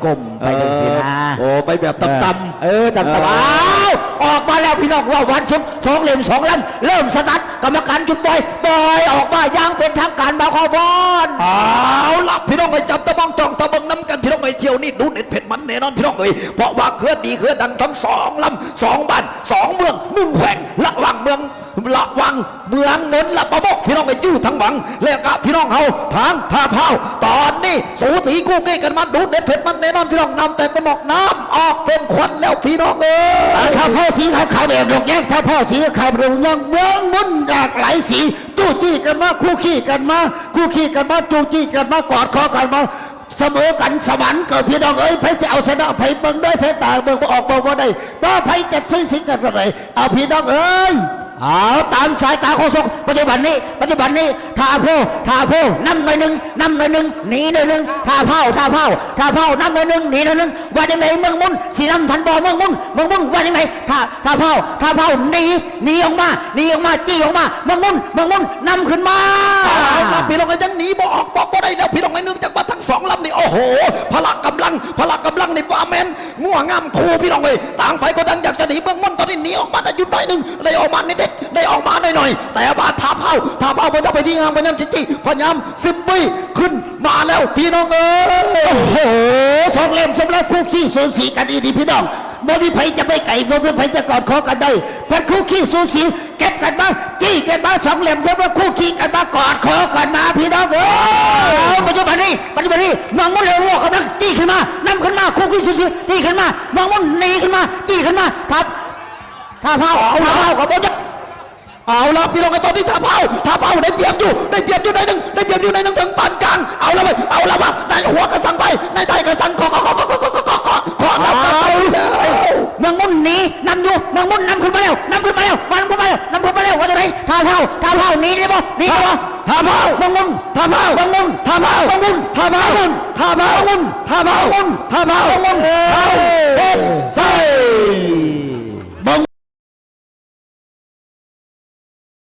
ກົ້ມໄປຈັ່ງຊີ້ນະ ເອີ ໂອ້ ໄປແບບຕ່ຳໆ ເອີ ຕ່ຳໆ ເອີ ອ້າວ ອອກມາແລ້ວພີ່ນ້ອງ ເວົ້າຫວານສົມ ສອງເຫຼັ້ມສອງລຳ ເລີ່ມສະຕາດ ກຳມະການຈຸດປ່ອຍ ປ່ອຍອອກມາຢ່າງເປັນທາງການ ບ່າວຂອງພອນ. ເອົາລະ ພີ່ນ້ອງເອີຍ ຈັບຕາມອງຈ້ອງຕາເບິ່ງນຳກັນ ພີ່ນ້ອງເອີຍ ຖ້ຽວນີ້ດຸເດັດເຜັດມັນແນ່ນອນ ພີ່ນ້ອງເອີຍ ເພາະວ່າເຄືອດີເຄືອດັງທັງສອງລຳ ສອງບ້ານ ສອງເມືອງ ໜຶ່ງແຂວງ ລະຫວ່າງເມືອງ ລະຫວ່າງເມືອງມົນ ລະປະໂມກ ພີ່ນ້ອງເອີຍ ຢູ່ທາງຫວັງ ແລະກະພີ່ນ້ອງເຮົາທາງທ່າພ້າວ ຕອນນີ້ສູສີຄູ່ກີກັນມາ ດຸເດັດເຜັດມັນແນ່ນອນ ພີ່ນ້ອງ ນ້ຳແຕກເປັນໝອກ ນ້ຳອອກເປັນຄວັນແລ້ວ ພີ່ນ້ອງເອີຍ. ອາ ທ່າພ້າວສີຂາວຂາວແບບດອກແຍງ ທ່າພ້າວສີຂາວແບບດອກແຍງ ເມືອງມົນຫຼາກຫຼາຍສີ ຈູ້ຈີ້ກັນມາ ຄູ່ຄີ້ກັນມາ ຄູ່ຄີ້ກັນມາ ຈູ້ຈີ້ກັນມາ ກອດຄໍກັນມາ ສະເໝີກັນສະໝັນເກີດ ພີ່ນ້ອງເອີຍ ໃຜຈະເອົາຊະນະໃຜ ເບິ່ງດ້ວຍສາຍຕາ ເບິ່ງບໍ່ອອກ ເບິ່ງບໍ່ໄດ້ ວ່າໃຜຈະສູສີກັນເທົ່າໃດ ເອົາ ພີ່ນ້ອງເອີຍ ເອົາ ຕາມສາຍຕາໂຄສົກ ປັດຈຸບັນນີ້ ປັດຈຸບັນນີ້ ທ່າໂພ ທ່າໂພ ນຳໜ້ອຍໜຶ່ງ ນຳໜ້ອຍໜຶ່ງ ໜີໜ້ອຍໜຶ່ງ ທ່າພ້າວ ທ່າພ້າວ ທ່າພ້າວ ນຳໜ້ອຍໜຶ່ງ ໜີໜ້ອຍໜຶ່ງ ວ່າຈັ່ງໃດ ເມືອງມົນ ຊິນຳທັນບໍ່ ເມືອງມົນ ເມືອງມົນ ວ່າຈັ່ງໃດ ທ່າ ທ່າພ້າວ ທ່າພ້າວ ໜີ ໜີອອກມາ ໜີອອກມາ ຈີ້ອອກມາ ເມືອງມົນ ເມືອງມົນ ນຳຂຶ້ນມາ. ເອົາລະ ພີ່ນ້ອງເອີຍ ຍັງໜີບໍ່ອອກ ບອກບໍ່ໄດ້ແລ້ວ ພີ່ນ້ອງເອີຍ ເນື່ອງຈາກວ່າທັງສອງລຳນີ້ ໂອ້ໂຫ ພະລະກຳລັງ ພະລະກຳລັງນີ້ ບໍ່ແມ່ນງົວງາມຄູ່ ພີ່ນ້ອງເອີຍ ຕ່າງຝ່າຍກໍຕ່າງຢາກຈະໜີ ເມືອງມົນຕອນນີ້ໜີອອກມາໄດ້ຢູ່ໜ້ອຍໜຶ່ງ ໄດ້ອອກມານິດໆ ໄດ້ອອກມາໜ້ອຍໆ ແຕ່ວ່າທ່າພ້າວ ທ່າພ້າວ ພະຍາຍາມ ພະຍາຍາມຊິຈີ້ ພະຍາຍາມຊິບີ້ ຂຶ້ນມາແລ້ວ ພີ່ນ້ອງເອີຍ. ໂອ້ໂຫ ສອງເຫຼັ້ມສອງລຳຄູ່ຄີ້ສູສີກັນອີ່ຫຼີ ພີ່ນ້ອງ ບໍ່ມີໃຜຈະໄປໄກ ບໍ່ມີໃຜຈະກອດຄໍກັນໄດ້ ພັດຄູ່ຄີ້ສູສີ ເກັບກັນມາ ຈີ້ກັນມາ ສອງເຫຼັ້ມສອງລຳຄູ່ຄີ້ກັນມາ ກອດຄໍກັນມາ ພີ່ນ້ອງເອີຍ. ເອົາ ປັດຈຸບັນນີ້ ປັດຈຸບັນນີ້ ເມືອງມົນ ແລະປະໂມກ ກຳລັງຈີ້ຂຶ້ນມາ ນຳຂຶ້ນມາ ຄູ່ຄີ້ສູສີ ຈີ້ຂຶ້ນມາ ເມືອງມົນ ໜີຂຶ້ນມາ ຈີ້ຂຶ້ນມາ ທ່າ ທ່າພ້າວ ເອົາ ທ່າພ້າວ ກໍບໍ່ຈັກ ເອົາລະ ພີ່ນ້ອງເອີຍ ຕອນນີ້ທ່າພ້າວ ທ່າພ້າວໄດ້ປຽບຢູ່ ໄດ້ປຽບຢູ່ໜ້ອຍໜຶ່ງ ໄດ້ປຽບຢູ່ໜ້ອຍໜຶ່ງ ເຖິງປານກາງ ເອົາລະເວີຍ ເອົາລະວະ ໃນຫົວກະສັງໄຟ ໃນທ້າຍກະສັງ ເອົາ ເມືອງມົນໜີນຳຢູ່ ເມືອງມົນນຳຂຶ້ນມາແລ້ວ ນຳຂຶ້ນມາແລ້ວ ນຳຂຶ້ນມາແລ້ວ ນຳຂຶ້ນມາແລ້ວ ວ່າຈັ່ງໃດ ທ່າພ້າວ ທ່າພ້າວ ໜີໄດ້ບໍ່ ໜີໄດ້ບໍ່ ທ່າພ້າວ ເມືອງມົນ ທ່າພ້າວ ເມືອງມົນ ທ່າພ້າວ ເມືອງມົນ ທ່າພ້າວ ເມືອງມົນ ທ່າພ້າວ ເມືອງມົນ ທ່າພ້າວ ເມືອງມົນ ເອີ